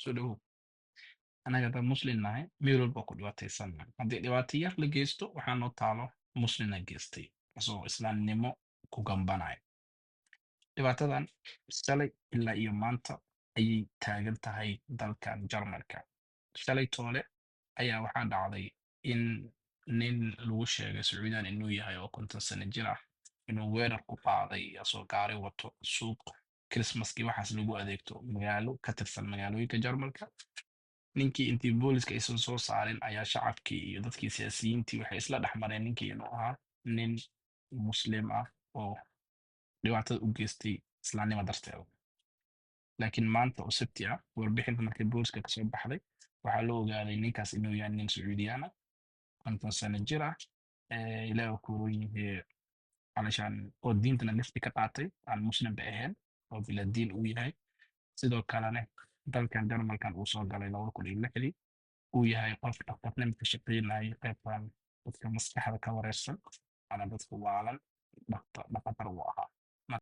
Soo dhawow. Anaga haddaan Muslim nahay, meel walba ku dhibaataysannahay. Haddii dhibaato yar la geysto, waxaa noo taalo Muslina geystay, asagoo Islaamnimo ku gambanaya. Dhibaatadan shalay ilaa iyo maanta ayay taagan tahay dalkan Jarmalka. Shalay toole ayaa waxaa dhacday in nin lagu sheegay Sacuudiyan inuu yahay oo 50 sano jir ah inuu weerar ku qaaday asoo gaari wato suuq Christmaskii waxaas lagu adeegto, magaalo ka tirsan magaalooyinka Jarmalka. Ninkii intii booliska aysan soo saarin ayaa shacabkii iyo dadkii siyaasiyiintii waxay isla dhex mareen ninkii inuu ahaa nin Muslim ah oo dhibaatada u geystay Islaamnimo darteeda. Laakiin maanta oo Sabti ah, warbixinta markii booliska kasoo baxday, waxaa loo ogaaday ninkaas inuu yahay nin Sacuudiyaan ah, 50 sano jir ah, Ilaah kuuroon yahay calashaan oo diintana lifti ka qaatay, aan Muslim ba ahayn oo bila diin uu yahay. Sidoo kalena dalkan Jarmalkan uu soo galay 2006-dii, uu yahay qof dhaqtarnimo ka shaqeynayay, qaybtan dadka maskaxda ka wareersan ama dadka waalan dhaqatar uu ahaa.